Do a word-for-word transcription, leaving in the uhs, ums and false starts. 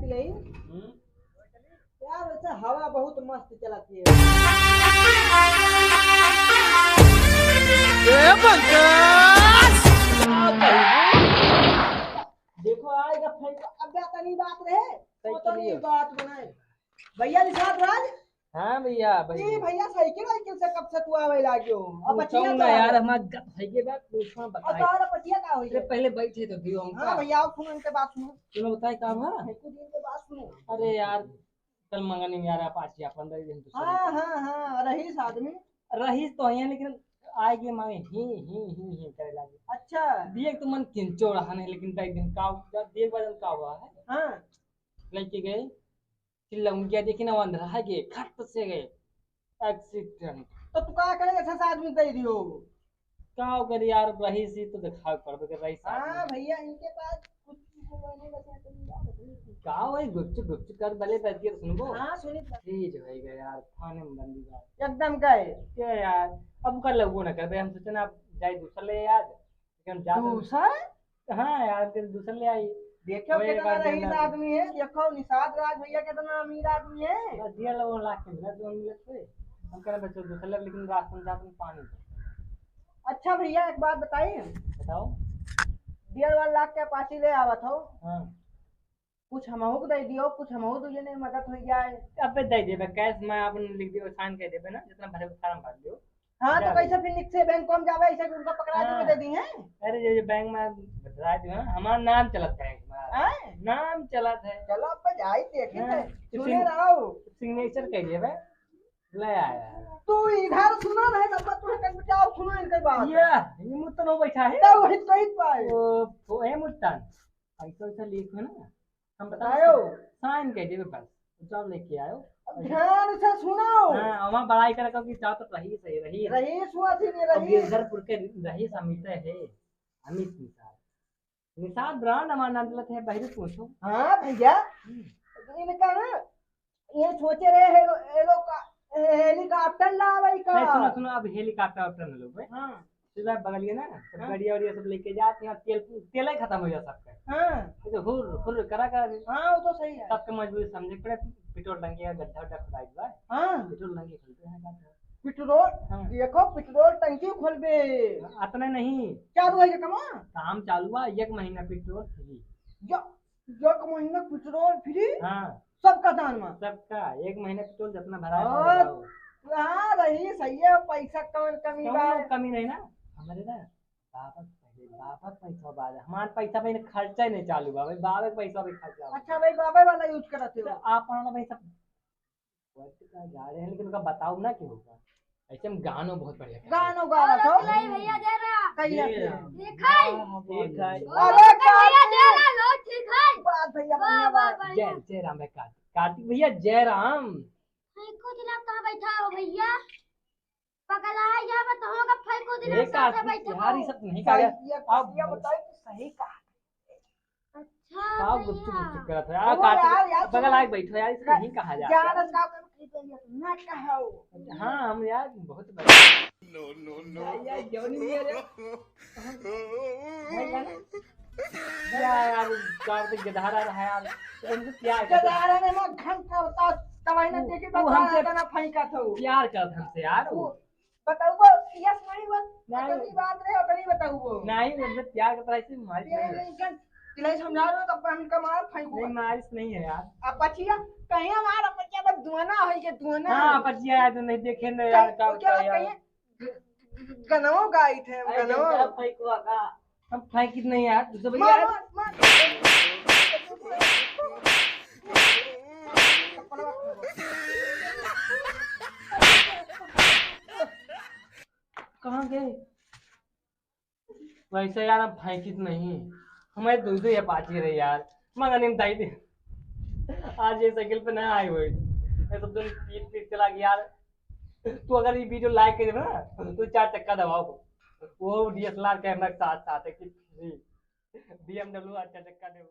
नहीं? हम्म? यार, वैसे हवा बहुत मस्त चलत है। ए पंकज! देखो, आएगा फेंको। अब क्या तनी बात रहे? सही वो तो नहीं करियो। बात बनाए। भैया निषाद राज, हाँ भैया, भैया। ए भैया, साइकिल वाइकिल से कब से तू आवे लाग्यो? अब पूछो बचिया ना तो यार, हमार गप है के बात, पूछो, और बताए। तोहरा बचिया का होई अरे है? पहले बैठे तो दियो हमका। हाँ भैया, आओ, सुनो इनके बात सुनो। सुनो, बताए का भा? फेंकू जी इनके बात सुनो। अरे यार, कल मंगनी में यार, आप आज अपन रही दिन तो हाँ, सही। हाँ, हाँ, रहीस आदमी। रहीस तो है, लेकिन आए के मांगे ही, ही, ही, ही करे लागे। अच्छा। दिए तो मन किंचो रहा नहीं, लेकिन एक दिन का, दिए के बाद का हुआ है? हाँ। लेके गए, चिल्ला उनके देखी ना, वो अंधरा है गए, खट से गए, एक्सीडेंट। तो तू का करे, ऐसा से आदमी दे दियो? का करी यार, रहीस ही तो दिखावे पड़बे के रहीस हाँ आदमी। भैया, इनके पास कुछ चीजें नहीं बचा, तुम क्या बताइए? का वही गुपचुप गुपचुप कर भले बैठ के सुनबो। हाँ, सुनी। चीज हो गया यार, खाने में बंदी बात। एकदम का है? क्या यार, अब कर लगबो ना करबे, हम सोचे ना, अब जाए दूसर ले आज, लेकिन हम जाते दूसर? हाँ यार, फिर दूसर ले आई। देखो वही कितना बात रईस बोला। आदमी है, देखो निषाद राज भैया कितना अमीर आदमी है। बस ये लोग लाख के मिला, जो मिलत थे। हम कह रहे बच्चों दूसर ले, लेकिन रास्ते में जाते में पानी। अच्छा भैया, एक बात बताई। बताओ। डेढ़ लाख के अपाची ले आवत हो। हाँ। कुछ हमहू को दे दियो, कुछ हमहू दो जने मदद हो जाए। अबे दे देबे, कैश में अपन लिख दियो, साइन कर देबे ना, जितना भरे के फार्म भर दियो। हाँ, तो जा कैसे भाई। फिर निक से बैंक में जावे, ऐसे कि उनका पकड़ा हाँ। देबे, दे दी है। अरे, ये, ये बैंक में बता दियो ना, हमारा नाम चलत बैंक में। हैं? नाम चलत है। चलो, अब जाई देखे हाँ, थे। तो सुने सिग-, रहो। सिग्नेचर कर देबे, ले आया। तू इधर सुना नहीं, तब तक तुम्हें कहीं जाओ, सुनो इनके बात। ये, ये मुत्तन हो बैठा है। तो वही तो ही पाए। ओ, ओ, ए मुत्तन, ऐसा, ऐसा लिखो ना। हम बतायो। बताओ। साइन कर देबे बस। चल लेके आयो। अब ध्यान से सुनो। हाँ, वहाँ बड़ाई करे क्योंकि चाह तो रहीस है, रहीस। रहीस हुआ थी, नहीं अब रहीस। गिरधरपुर के रहीस अमित है, अमित निषाद। निषाद ब्रांड हमारा नाम चलत है, बहरी पूछो। हाँ भैया, हम्म। इनका ना, ये सोचे रहे हेलो-, हेलो का-, हेलीकॉप्टर लावे का। नहीं, सुनो, सुनो, अब हेलीकॉप्टर ऑप्टर न लो बे। हाँ। सीधा बगलिए ना, सब हाँ। गाड़िया वाड़िया सब लेके जाते हैं, तेल, तेल ही खत्म हो जाता सबका। हाँ। ये तो हुर, हुर करा करा दे। हाँ, वो तो सही है। सबके मजबूरी समझे के पड़े, पेट्रोल टंकी का गड्ढा उड्ढा खुदाई हुआ है। हाँ। पेट्रोल टंकी खोलते हैं, क्या करें? पेट्रोल, हाँ। देखो, पेट्रोल टंकी खोलबे। हाँ, अतने नहीं। चालू है ये कमा? काम चालू हुआ, एक महीना पेट्रोल फ्री। या, एक महीना पेट्रोल फ्री? हाँ। सबका दान में? सबका, एक महीना पेट्रोल जितना भराए और, भराओ। हाँ, रही सही है, पैसा कौन कमी कौनो बा? कमी नहीं ना, हमारे ना, बाबा के पहले, बाबा के पैसा बाद, हमार पैसा पे खर्चा ही नहीं चालू बा, भाई, बाबा के पैसा पे खर्चा बा। अच्छा भाई, बाबा वाला यूज़ करत हो? तो आप वाला भाई सब वर्क का जा रहे हैं, लेकिन उनका बताओ ना कि होगा। ऐसे हम गानो बहुत बढ़िया गाएंगे। गानो गावा और था। नहीं भैया, जय राम। कहिया जय से? राम। ठीक है। ठीक है। अरे भैया, जय राम, लोग ठीक है? बात भैया, वाह, बढ़िया वाह, बात। बढ़िया। जय, जय राम भाई, कार्तिक, कार्तिक भैया, जय राम। फेंको जिला कहाँ बैठा हो भैया? पगला है, यहाँ पे तो होगा, फेंको जिला ए, साथ कार्तिक, बैठा यार, हो। ये सब नहीं कहा। सही, ये अब भैया बताओ कि सही कहा। अच्छा, का भैया। गुपचुप गुपचुप करत है? आ, ओ कार्तिक, यार, यार, बगल सुनो। आके बैठो यार, इसको नहीं कहा जाता। ज्यादा का कर, ना कहो। हाँ, हम यार बहुत बड़े। No, no, no। यार, यार, जौनी मेरे। भाई, यार, यार, यार, कार्तिक गधारा रहा यार। तुमसे प्यार करता। गधारा ने मैं घंटा बता, तबाही ना वो, देखे, वो बता हमसे रहा था ना, फेंका था वो। प्यार करता हमसे यार, वो। वो बताऊबो, यस नहीं बस, नहीं। अतनी बात रहे, अतनी बताऊबो। नहीं, मतलब प्यार के तरह से मारिस ये नहीं है। नहीं कर, तिलाई समझा रहे हो, तब पर हम इनका मार फेंकूंगा। नहीं, मारिस नहीं है यार। अब बचिया, कहीं हमारा बच्चा बस दुआना है, ये दुआना हाँ, है। बचिया है तो नहीं देखे नहीं यार, कहीं, का क्या बताया यार। कहीं ग-, ग-, गनवा गाई थे हम, अरे, गनवा। जब फेंकुआ का। हम फेंकित नहीं यार, तू तो भैया मार, यार। मार, मार। कहाँ गए? वैसे यार, हम फेंकित नहीं, हमारे दो दो अपाची रहे यार, मगर नहीं बताई दे। आज ये साइकिल पे ना आए हुए, मैं सब दिन पीट पीट चला गया यार। तू अगर ये वीडियो लाइक कर देबे ना, तो चार चक्का दबाओ, वो डीएसएलआर कैमरा के साथ साथ है कि बीएमडब्ल्यू अच्छा चक्का दे।